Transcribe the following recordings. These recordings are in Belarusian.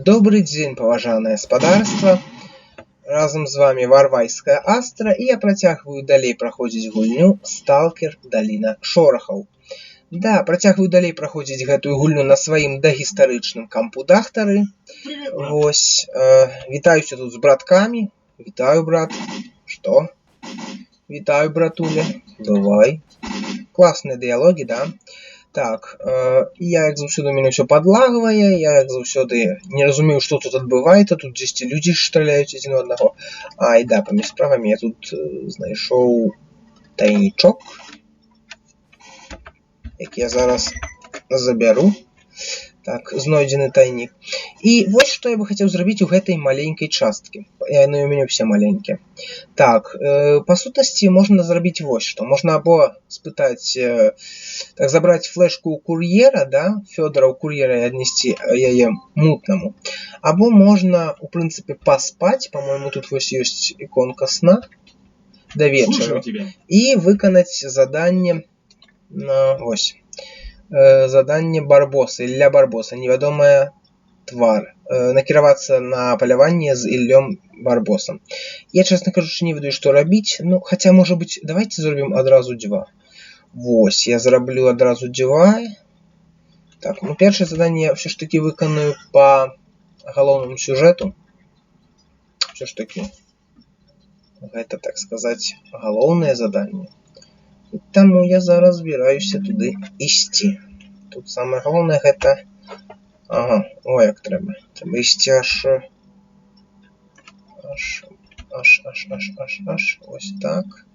Добрый дзень, паважанае спадарства. Разам з вами Варвайская Астра, і я працягваю далей праходзіць гульню Сталкер Даліна Шорахаў. Да, працягваю далей праходзіць гэтую гульню на сваім дагістарычным кампудахтары. Вось, вітаюся тут з браткамі. Вітаю, брат. Што? Вітаю, братуля. Бывай. Класныя дыялогі, да? Так, я, як заўсёды, у мяне ўсё падлагвае, я, як заўсёды, не разумею, што тут адбываецца, тут дзесьці людзі страляюць адзін у аднаго. А, і да, паміж справамі я тут знайшоў тайнічок, які я зараз забяру. Так, знойдзены тайнік. І вось што я бы хацеў зрабіць у гэтай маленькай часткі. Яны ў мяне ўсе маленькія. Так, па сутнасці можна зрабіць вось што. Можна або спытаць, так, забраць флешку ў кур'ера, да, Фёдора ў кур'ера і аднесці яе мутнаму. Або можна, у прынцыпе, паспаць, па-мойму, тут вось ёсць іконка сна да вечара. Слушаю тебя. І выканаць заданне на, вось. Заданне Барбоса, Ілля Барбоса, невядомая твар. Накіравацца на паляванне з Іллём Барбосам. Я, честно кажучы, не ведаю, што рабіць. Ну, хаця, можа быць, давайте зробім адразу дзва. Вось, я зраблю адразу дзва. Так, ну, першае заданне я ўсё ж такі выканую па галоўнаму сюжэту. Ўсё ж такі, гэта, так сказаць, галоўнае заданне. І таму я зараз збіраюся туды ісці. Тут самае галоўнае гэта... Ага, о, як трэба. Трэба ісці аж... Аж, аж, аж, аж, аж, аж, ось так.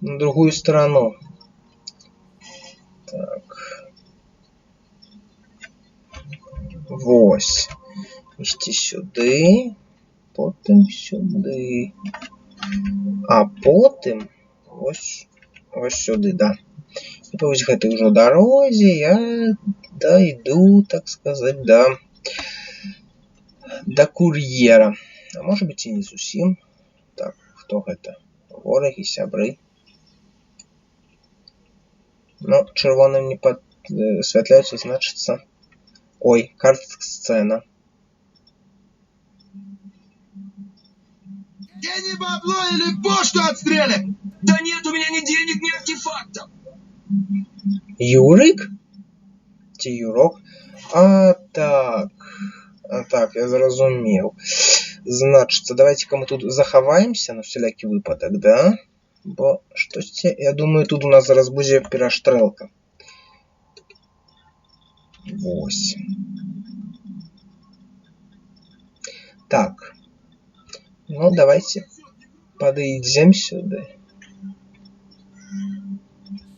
На другую сторону. Так. Вось. Ісці сюды, потым сюды. А потым вось, вось сюды, да. І па вось гэтай ужо дарозе я дайду, так сказать, да кур'ера. А можа быць і не зусім. Так, хто гэта? Ворагі, сябры. Ну, чырвоным не падсвятляюцца, значыцца... Ой, карт-сцэна. Тяни бабло или почту отстрелим! Да нет у меня ни денег, ни артефактов! Юрик? Ці Юрок? А, так. А, так, я зразумеў. Значыцца, давайте-ка мы тут захаваемся на всялякі выпадак, да? Бо штосьці, я думаю, тут у нас зараз будзе перастрэлка. Вось. Так. Ну, давайте подойдем сюда.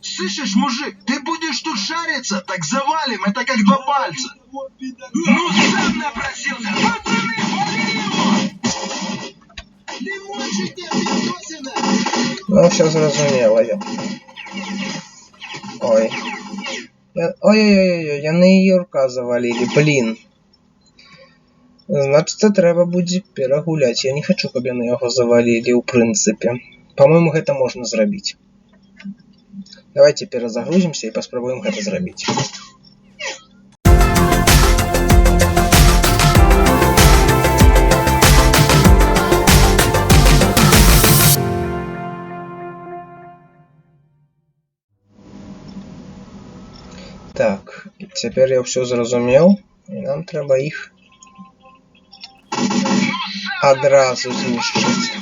Слышишь, мужик, ты будешь тут шариться, так завалим, это как два пальца. Ну, сам напросился. Пацаны, вали его! Лимончики, пидосина! Ну, все зразумела я. Ой. Ой-ой-ой-ой, яны Юрка завалили, блин. Значыцца, трэба будзе перагуляць. Я не хачу, каб яны яго завалілі, ў прынцыпе. Па-мойму, гэта можна зрабіць. Давайте перазагрузімся і паспрабуем гэта зрабіць. Так, цяпер я ўсё зразумеў, і нам трэба іх адразу знішчыць.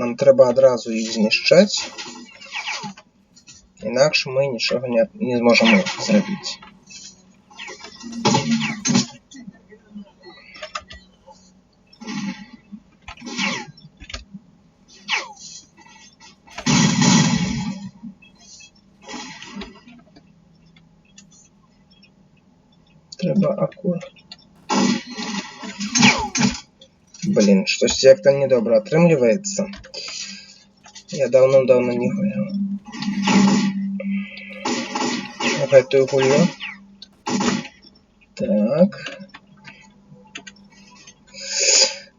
Нам трэба адразу іх знішчаць, інакш мы нічога не зможам зрабіць. Трэба акур. Блин, штосьці як там недобра атрымліваецца. Я даўно-даўно не гуляў у гэтую гульню. Так.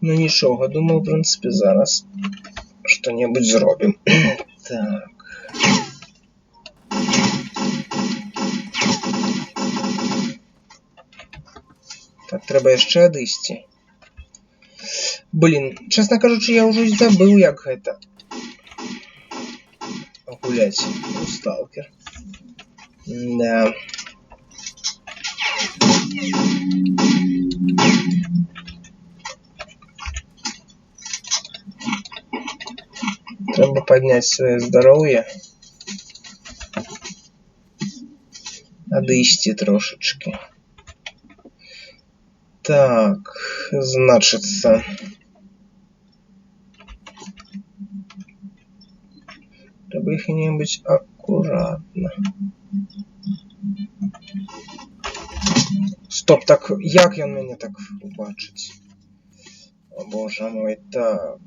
Ну нічога, думаю, у прынцыпе, зараз што-небудзь зробім. Так. Так, трэба яшчэ адысці. Блин, честно кажучы, я ўжо і забыў, як гэта гуляць у Сталкер. Да. Трэба падняць сваё здароўе. Адысці трошачкі. Так, значыцца. Трэба іх-небудзь акуратна. Стоп, так як ён мяне так убачыць? О, боже мой, так.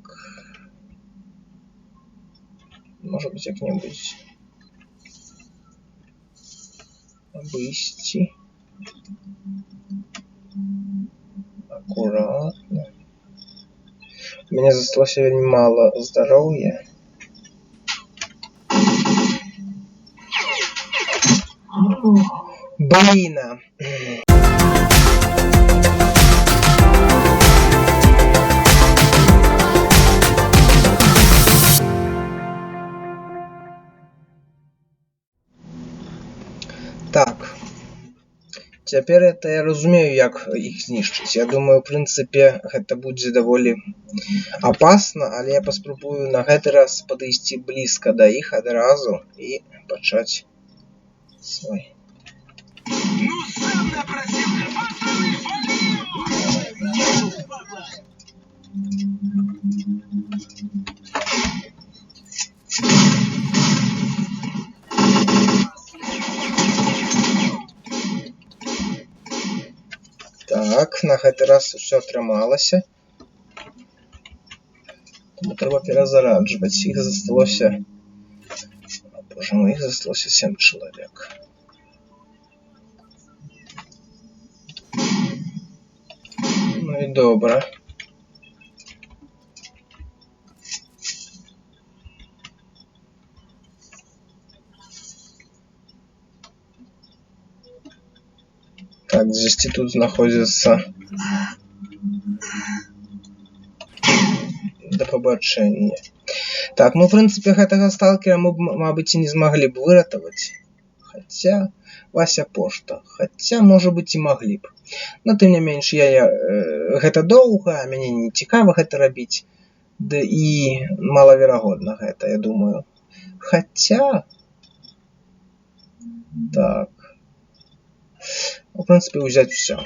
Может быть, як-небудзь абысці. Акуратна. У мяне засталося вельмі мала здароўя. Блин! Так. Цяпер это я разумею, як іх знішчыць. Я думаю, у прынцыпе, гэта будзе даволі опасно, але я паспрабую на гэты раз падысці блізка да іх адразу і пачаць свой. Ну сам напросился! Пацаны, вали его! Так, на гэты раз усё атрымалася. Таму трэба перазараджваць. Іх засталося... О, боже мой, іх засталося 7 чалавек. Ну і добра. Так, дзесьці тут знаходзіцца. Да пабачэння. Так, ну, в прынцыпе, гэтага сталкера мы б, мабыць, і не змаглі б выратаваць. Хаця, Вася Пошта. Хаця, можа быць, і маглі б. Но, тым не менш, гэта доўга, а мяне не цікава гэта рабіць. Да і малаверагодна гэта, я думаю. Хаця... Так. У прынцыпе, ўзяць усё.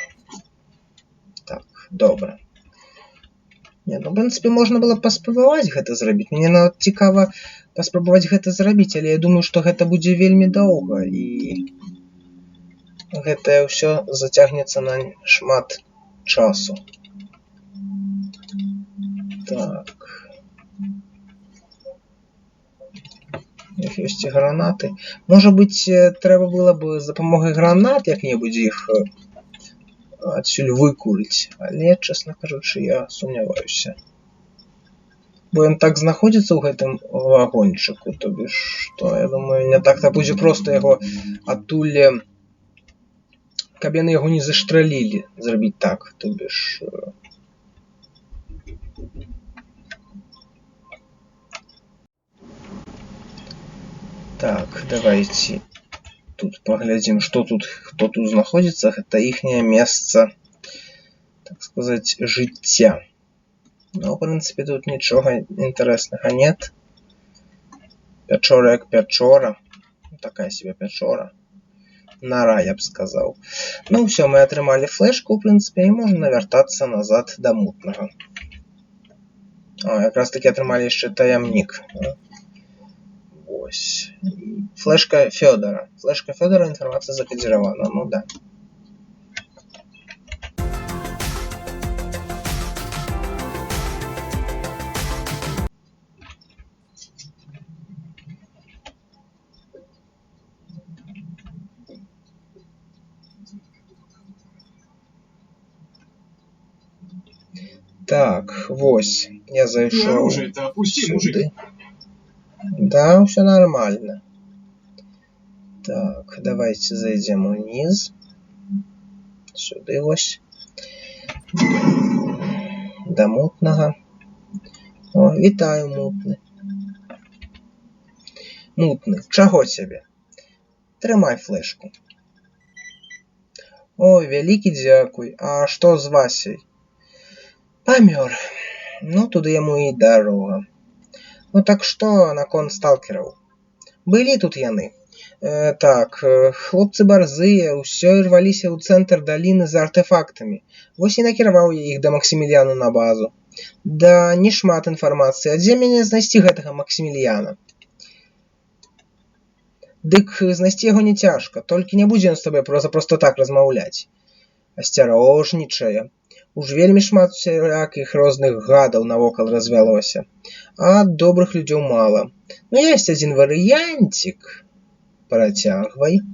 Так, добра. Не, ну, в прынцыпе, можна было б паспрабаваць гэта зрабіць. Мне нават цікава паспрабаваць гэта зрабіць, але я думаю, што гэта будзе вельмі доўга і гэтае ўсё зацягнецца на шмат часу. Так. У них ёсць і гранаты. Можа быць, трэба было б з дапамогай гранат як-небудзь іх адсюль выкурыць. Але, честно кажучы, я сумняваюся. Бо ён так знаходзіцца ў гэтым вагончыку, то бишь, што, я думаю, не так-то будзе проста яго адтуль, каб яны яго не заштралілі, зрабіць так, то бишь... Так, давайте тут паглядзім, што тут, хто тут знаходзіцца. Гэта іхняе месца, так сказать, жыцця. Ну, в прынцыпе, тут нічога інтарэснага нет. Пячора як пячора. Такая себе пячора. Нара, я б сказаў. Ну, всё, мы атрымалі флешку, в прынцыпе, і можна вяртацца назад да мутнага. О, якраз таки атрымалі яшчэ таямнік. Вось. Флешка Фёдора. Флешка Фёдора, информация закодирована. Ну да. Так, вось. Я зайшоў Оружие-то опусти, мужик. сюды. Да, всё нормально. Так, давайте зайдем вниз. Сюды вось. Да Мутнага. О, вітаю, Мутны. Мутны, чаго цябе? Трымай флэшку. Ой, вялікі дзякуй. А што з Васяй? Памёр. Ну, туды яму і дарога. Ну так што наконт сталкераў? Былі тут яны. Так, хлопцы барзыя, ўсё ірваліся ў цэнтр даліны за артэфактамі. Вось і накіраваў я іх да Максімільяна на базу. Да, не шмат інфармацыі. А дзе мяне знайсці гэтага Максімільяна? Дык знайсці яго не цяжка, толькі не будзе ён з табой проста так размаўляць. Асцярожнічае. Уж вельмі шмат усялякіх розных гадаў навокал развялося, а добрых людзей мала. Ну, ёсць адзін варыянцік. Працягвай.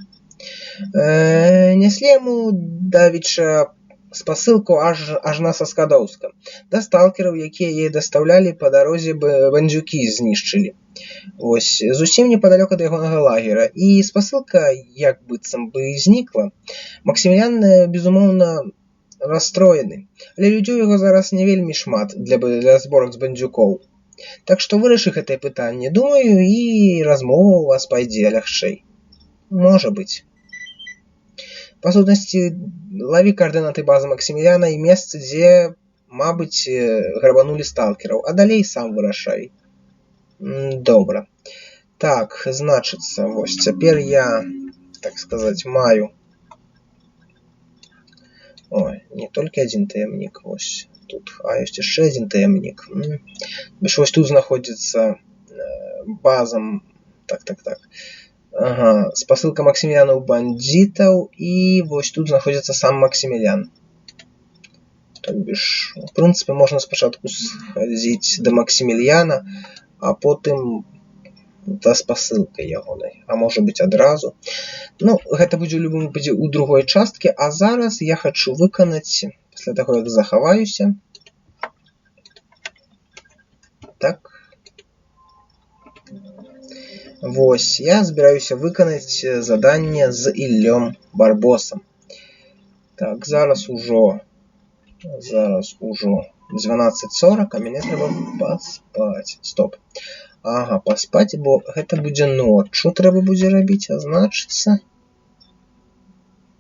Неслі яму давеча спасылку ажна са Скадоўска. Да сталкераў, якія яе дастаўлялі, па дарозе бандзюкі знішчылі. Вось, зусім непадалёк ад ягонага лагера. І спасылка, як быццам бы, знікла. Максімільян, безумоўна, расстроены. Але людзей у яго зараз не вельмі шмат для зборак з бандзюкоў. Так што вырашы гэтае пытанне, думаю, і размова у вас пайдзе лягчэй. Можа быць. Па сутнасці, лаві каардынаты базы Максімільяна і месца, дзе, мабыць, грабанулі сталкераў, а далей сам вырашай. Добра. Так, значыцца, вось цяпер я, так сказаць, маю... Ой, не толькі адзін таямнік, вось тут, а ёсць яшчэ адзін таямнік. Бишь, вось тут знаходзіцца база... Так, так, так. Ага, спасылка Максімільяна ў бандзітаў, і вось тут знаходзіцца сам Максімільян. То бишь, у прынцыпе, можна спачатку схадзіць да Максімільяна, а потым да спасылкай ягонай, а можа быць адразу. Ну, гэта будзе ў любым выпадзе ў другой частцы, а зараз я хачу выканаць, пасля таго, як захаваюся. Так. Вось, я збіраюся выканаць заданне з Іллём Барбосам. Так, зараз ужо 12:40, а мяне трэба паспаць. Стоп. Ага, паспаць, бо гэта будзе ноччу, трэба будзе рабіць, а значыцца,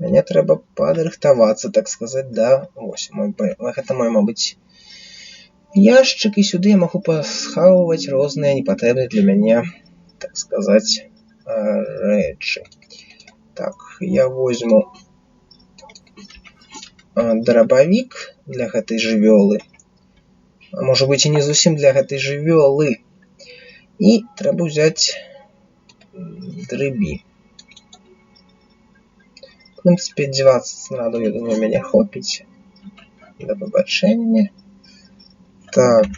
мяне трэба падрыхтавацца, так сказаць, да, вось, мой б-, гэта мой, мабыць, яшчык, і сюды я магу пасхоўваць розныя непатрэбныя для мяне, так сказаць, рэчы. Так, я возьму драбавік для гэтай жывёлы. А можа быць, і не зусім для гэтай жывёлы. І трэба ўзяць дрыбі. В прынцыпе, 20 снарадаў, я думаю, мяне хопіць. Да пабачэння. Так.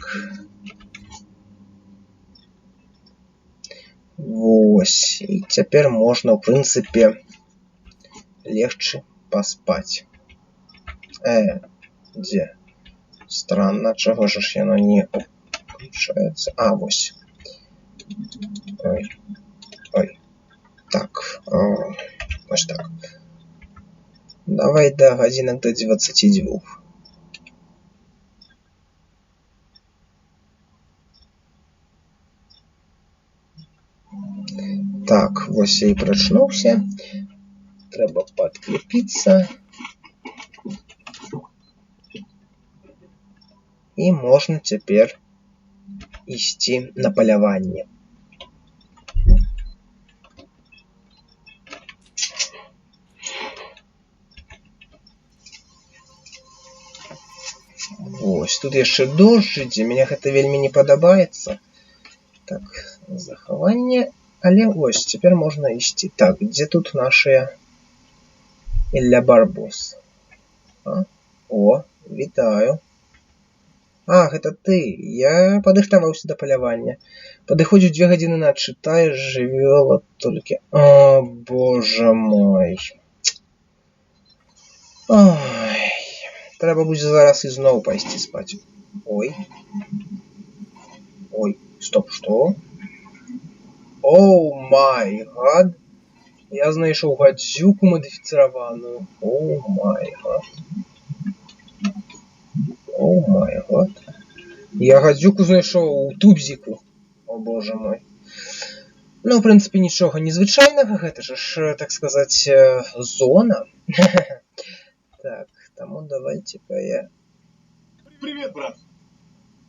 Вось. І цяпер можна, у прынцыпе, легчы паспаць. Дзе? Странно, чаго ж яно не включаецца? А, вось. Ой. Ой. Так. Вось так. Давай до гадзінак до 22. Так, вось я і прачнуўся. Трэба падкрепіцца. І можна цяпер ісці на паляванне. Вось, тут яшчэ дождж ідзе, мне гэта вельмі не падабаецца. Так, захаванне. Але ось, цяпер можна ісці. Так, дзе тут нашыя Ілля Барбос? А? О, вітаю. А, гэта ты. Я падрыхтаваўся да палявання. Падыходзіў дзве гадзіны начы, тая жывёла толькі... О, божа мой. Ой. Трэба будзе зараз ізноў пайсці спаць. Ой. Ой, стоп, што? Оу май гад. Я знайшоў гадзюку мадыфіцыраваную. Оу май гад. Oh my God. Я гадзюку знайшоў у тубзіку. О боже мой. Ну, в прынцыпе, нічога незвычайнага, гэта ж, так сказаць, зона. Так, таму давайте-ка я... Привет, брат.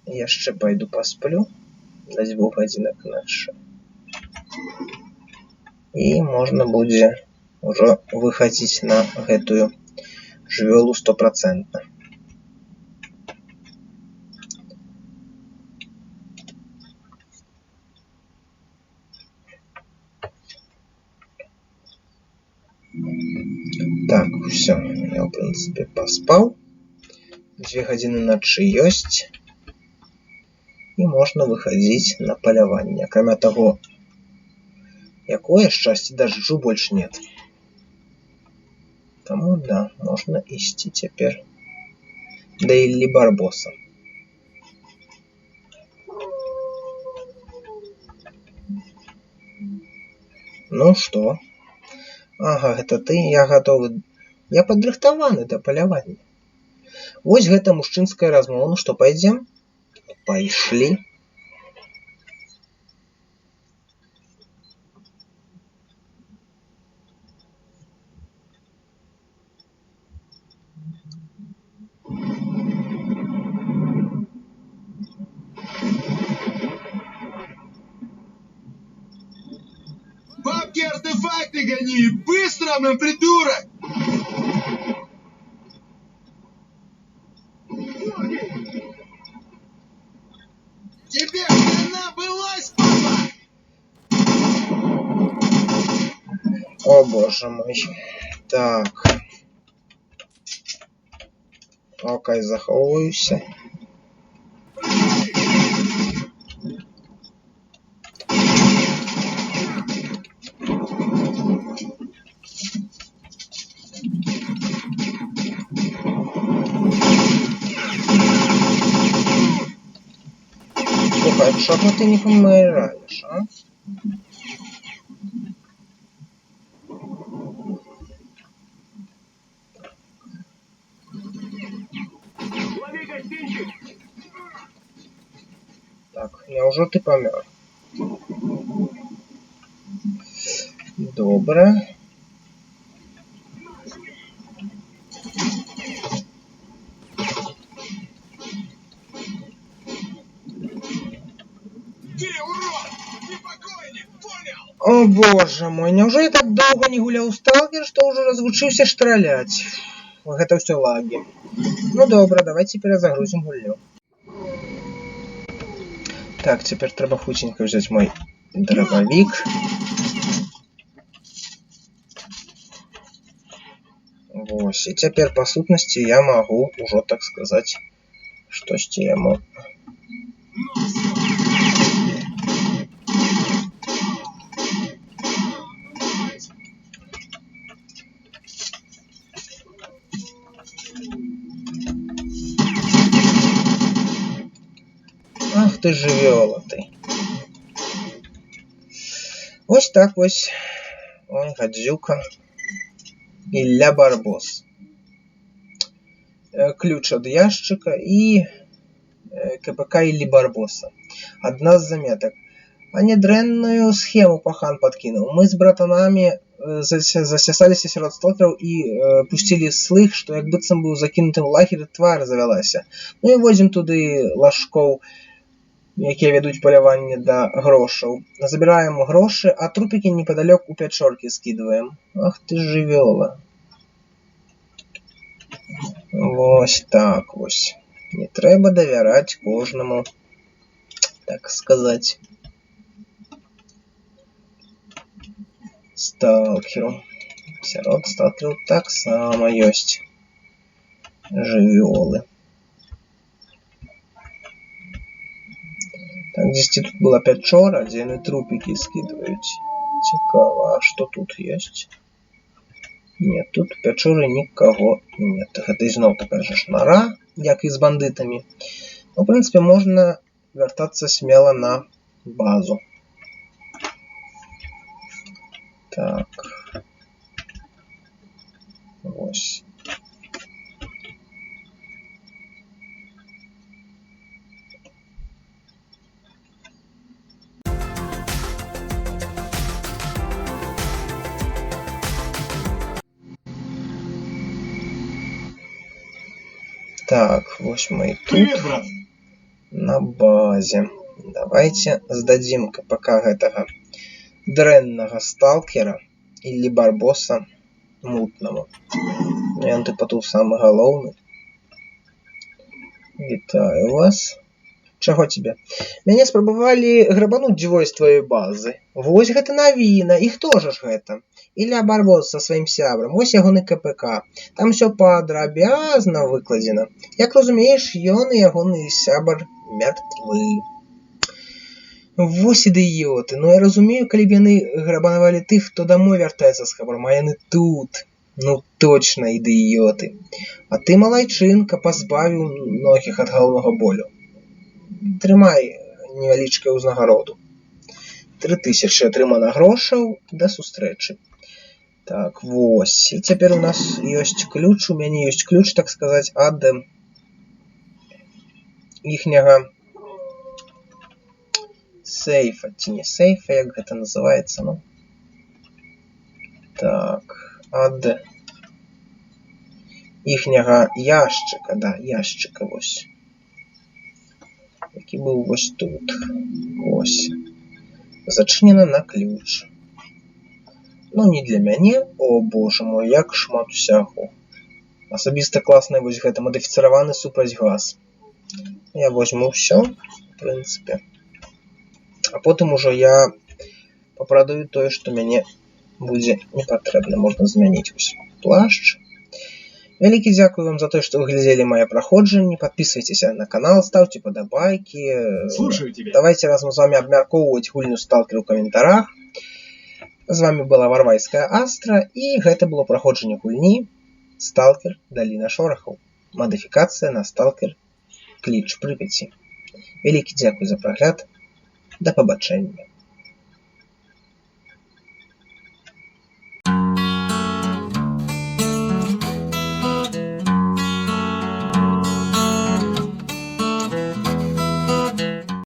Яшчэ пайду пасплю да 2 гадзінак ночы. І можна будзе ўжо выхадзіць на гэтую жывёлу стопрацэнтна. Так, всё, я, в прынцыпе, паспаў. 2 гадзіны ночы ёсць. І можна выхадзіць на паляванне. Акрамя таго, якое шчасце, дажджу больш нет. Таму, да, можна ісці цяпер да Іллі Барбоса. Ну што? Ага, гэта ты, я гатовы. Я падрыхтаваны да палявання. Вось гэта мужчынская размова. Ну што, пойдзем? Пайшлі. Бабки, артефакты гони! Быстро, мы, придурок! Тебе хрена вылазь, папа! О боже мой. Так. Окей, захоўваюся. Слухай, чаго ты не паміраеш, а? Лови гостинчик! Так, няўжо ты памёр? Добра. Ты, урод! Ты покойник, понял? О боже мой, няўжо я так доўга не гуляў у Сталкер, што ўжо развучыўся штраляць? Гэта ўсё лагі. Ну добра, давайте перазагрузім гульню. Так, цяпер трэба хуценька взять мой дробовик. Вось, і цяпер па сутнасці я магу ўжо, так сказаць, штосьці яму... Ах ты жывёла ты. Вось так вось. Ой, гадзюка. Ілля Барбос. Ключ ад яшчыка і КПК Іллі Барбоса. Адна з заметак. А недрэнную схему пахан подкінуў. Мы з братанамі засясаліся сярод сталкераў і пусцілі слых, што як быццам бы ў закінутым лагеры твар завялася. Ну і возім туды лашкоў, якія вядуць паляванне да грошаў. Забіраем грошы, а трупікі непадалёк у пячоркі скідваем. Ах ты жывёла. Вось так вось. Не трэба давяраць кожнаму, так сказаць, сталкеру. Сярод сталкераў таксама ёсць жывёлы. Так, дзесьці тут была пячора, дзе яны трупікі скідваюць. Цікава, а што тут ёсць? Не, тут пячоры нікаго нет. Гэта ізноў такая же ж нара, як і з бандытамі. Ну, в прынцыпе, можна вяртацца смела на базу. Так. Вось. Так, вось мы і тут. Привет, брат. На базе. Давайте здадзім КПК гэтага дрэннага сталкера Іллі Барбоса мутнаму. Ну, ён тыпа тут самы галоўны. Вітаю вас. Чаго тебе? Мяне спрабавалі грабануць двое з тваёй базы. Вось гэта навіна. І хто ж гэта? Ілля Барбос са сваім сябрам. Вось ягоны КПК. Там усё падрабязна выкладзена. Як разумееш, ён і ягоны сябар мертвы. Вось ідыёты. Ну, я разумею, калі б яны грабанавалі тых, хто домой вяртаецца з хабаром, а яны тут. Ну точна ідыёты. А ты, малайчынка, пазбавіў многіх ад галаўнога болю. Трымай невялічкую ўзнагароду. 3000 атрымана грошаў. Да сустрэчы. Так, вось. І цяпер у нас ёсць ключ, у мяне ёсць ключ, так сказаць, ад іхняга сейфа, ці не сейфа, як гэта называецца, ну. Так, ад іхняга яшчыка, да, яшчыка, вось. Які быў вось тут. Вось. Зачынена на ключ. Ну, не для мяне. О, боже мой, як шмат усяго. Асабіста класны вось гэта мадыфіцыраваны супрацьгаз. Я возьму ўсё, в прынцыпе. А потым ужо я папрадаю тое, што мяне будзе не патрэбна. Можна змяніць вось плашч. Вялікі дзякуй вам за тое, што вы глядзелі мае праходжанні. Падпісвайцеся на канал, стаўце падабайкі. Слушаю тебя. Давайте разам з вами абмяркоўваць гульню «Сталкер» у каментарах. З вами была Варвайская Астра, і гэта было праходжанне гульні «Сталкер. Даліна шорахаў». Мадыфікацыя на «Сталкер. Кліч Прыпяці». Вялікі дзякуй за прагляд. Да пабачэння.